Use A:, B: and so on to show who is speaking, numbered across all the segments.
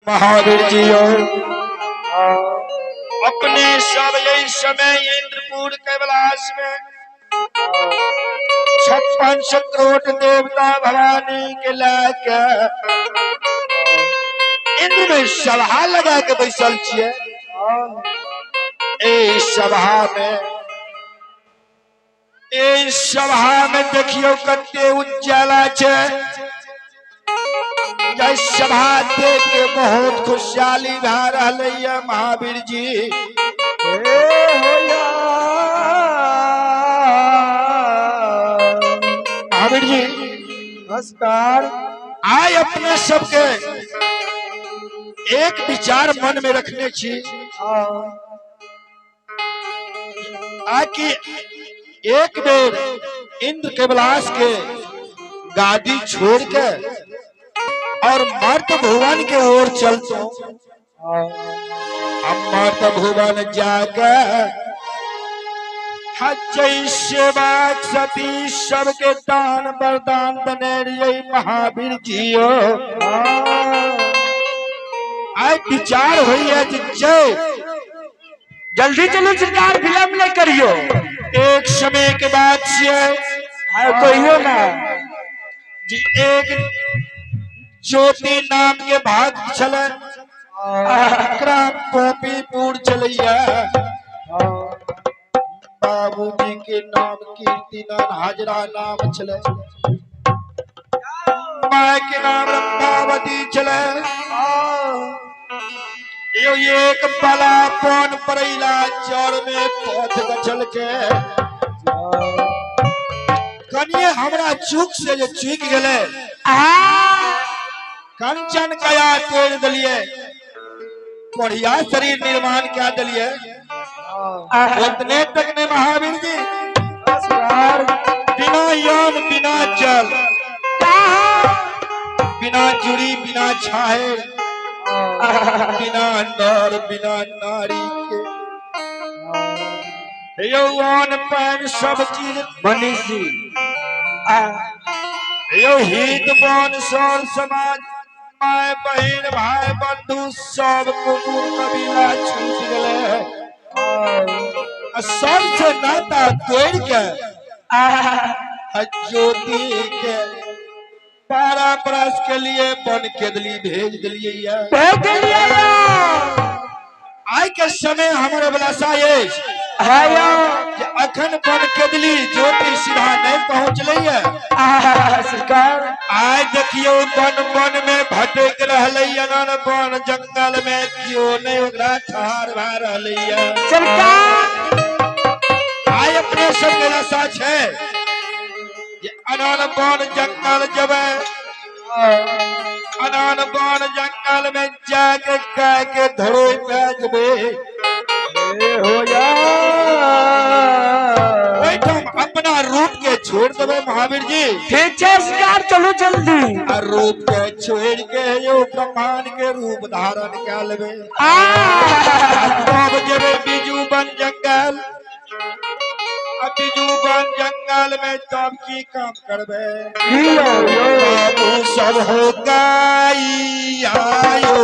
A: महावीर जी और अपने सब यही समय इंद्रपुर कैलाश में 56 करोड़ देवता भवानी के लए इंद्र में सभा लगा के बैसल छियै। ए सभा में, ए सभा में देखियो कते उज्जाला छै। जय सभा देख के बहुत खुशहाली भए रहलै ये महावीर जी। महावीर जी
B: नमस्कार।
A: आय अपने सबके एक विचार मन में रखने छी आकि एक बेर इंद्र कैलाश के गादी छोड़ के और मर्त भुवन के ओर चलतो। हम मर्त भुवन जाके सेवा सती सबके दान वरदान देने रहियै महावीर जी। आइ विचार होइए जे जय
B: जल्दी चलू सरकार, विलंब नहीं करियो।
A: एक समय के बाद से
B: कहियो ना
A: जी एक ज्योति नाम के भाग छलै, ग्राम गोपीपुर चलैया। बाबूजी के नाम कीर्तिनाथ हाजरा नाम छलै, माय के नाम रंभावती छलै। यो एक बला पन परैला जड़ में पथ गछल के कनिए हमरा चूक से जे चूक गेलै, कंचन कया तोड़ दिलिए, बढ़िया शरीर निर्माण क्या दिलिए। उतने तक ने महावीर जी बिना यौन बिना जल बिना जुड़ी बिना छाहे बिना नर बिना नारी के यौवन पैन सब चीज
B: मनीषी
A: यो हित बन सर समाज my बहन भाई बंधु सब कुटुंब कबीला छूट गए। सबसे नाता तोड़ के ज्योति के 12 बरस के लिए बन के दिली भेज दिलिए। आइ के समय हमारे अभिलाषा अछि अखन बन के दिली ज्योति सीधा नहीं पहुंचलै है। आइ देखियो वन वन में भटक रहलै अनन वन जंगल में क्यों नहीं ओकरा ठार भए रहलै। आइ अपने सबके आशा छै जे अनन वन जंगल जबै, अनन वन जंगल में जाके गाय के धरोई पे जबै, अपना रूप के छोड़ देवे महावीर जी।
B: ठीक है सरकार, चलो जल्दी।
A: और रूप के छोड़ के यो ब्रह्मांड के रूप धारण कर लेवे। तब जबे बीजू वन जंगल, बीजू वन जंगल में तब की काम करबे, बाबू सब हो गई आयो।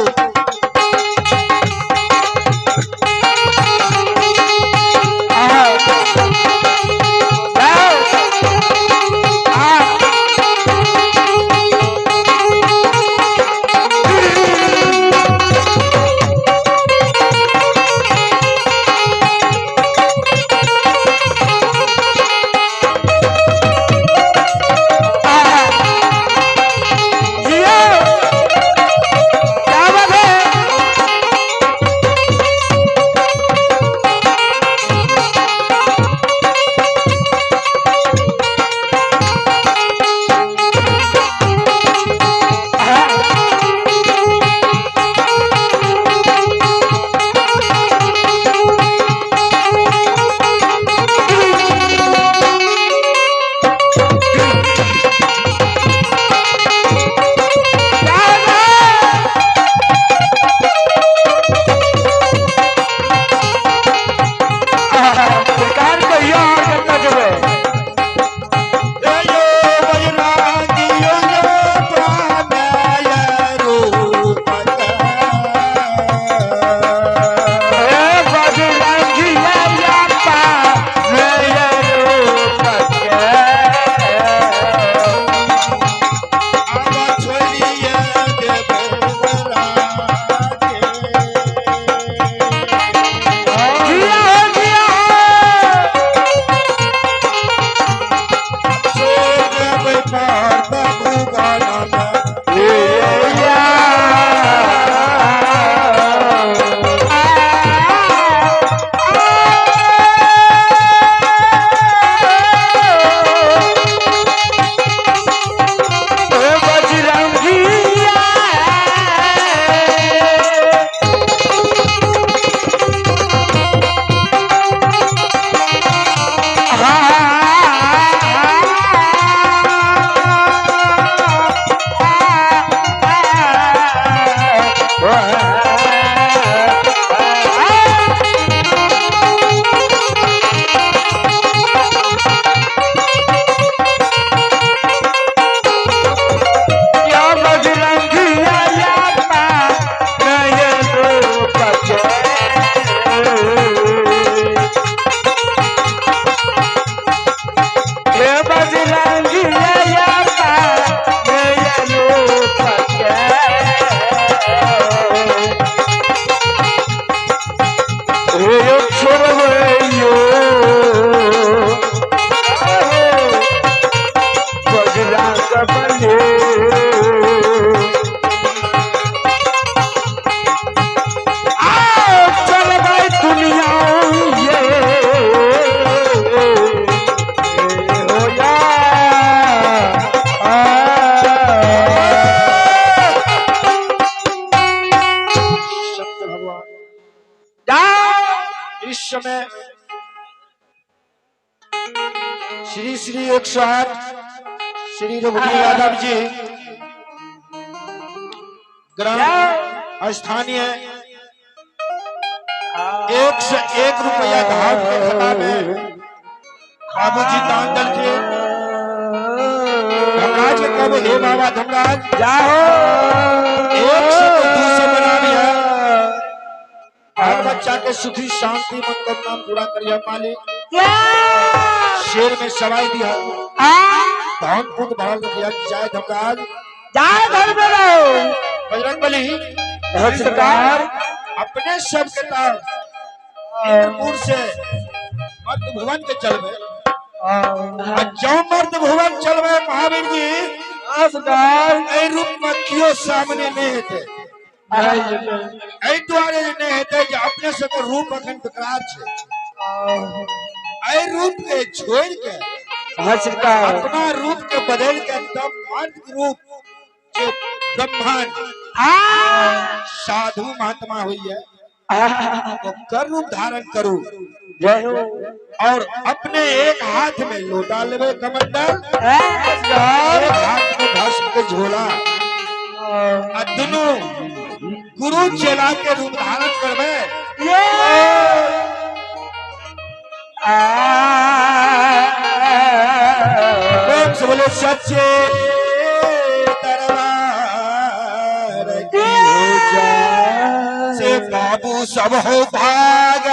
B: आओ चल भाई दुनिया ये हो या
A: शब्द भगवान
B: जाओ।
A: इस समय श्री श्री 108 श्री रघुवीर यादव जी ग्राम स्थानीय 101 रुपया धाम के खाता में बाबूजी दान दल के धर्मराज के कब हे बाबा धर्मराज
B: जाओ।
A: 100 को 200 बना दिया। हर बच्चा के सुखी शांति मनोकामना पूरा करिए मालिक। शेर में सवाई दिया, धान पुत भरल रखिया। जय धर्मराज,
B: जय धर्मराज।
A: बजरंग बली
B: सरकार
A: अपने सब के तार इंद्रपुर से मर्द भुवन के चलबे, आ जौ मर्द भुवन चलबे महावीर जी
B: सरकार
A: एहि रूप में कियो सामने नहीं हेतै। एहि दुआरे जे नहीं हेतै जे अपने सबके रूप अखन विकराल छै। एहि रूप के छोड़ के
B: सरकार
A: अपना रूप के बदल के तब मर्द रूप जे ब्रह्मांड साधु महात्मा हुई है तो कर रूप धारण करू
B: जय हो।
A: और अपने एक हाथ में लोटा लेवे कमंडल, एक हाथ में भस्म के झोला, आ दोनों गुरु चेला के रूप धारण करबे। प्रेम से बोलो सच्चे दरबार की हो जाए। से बाबू सब हो भाग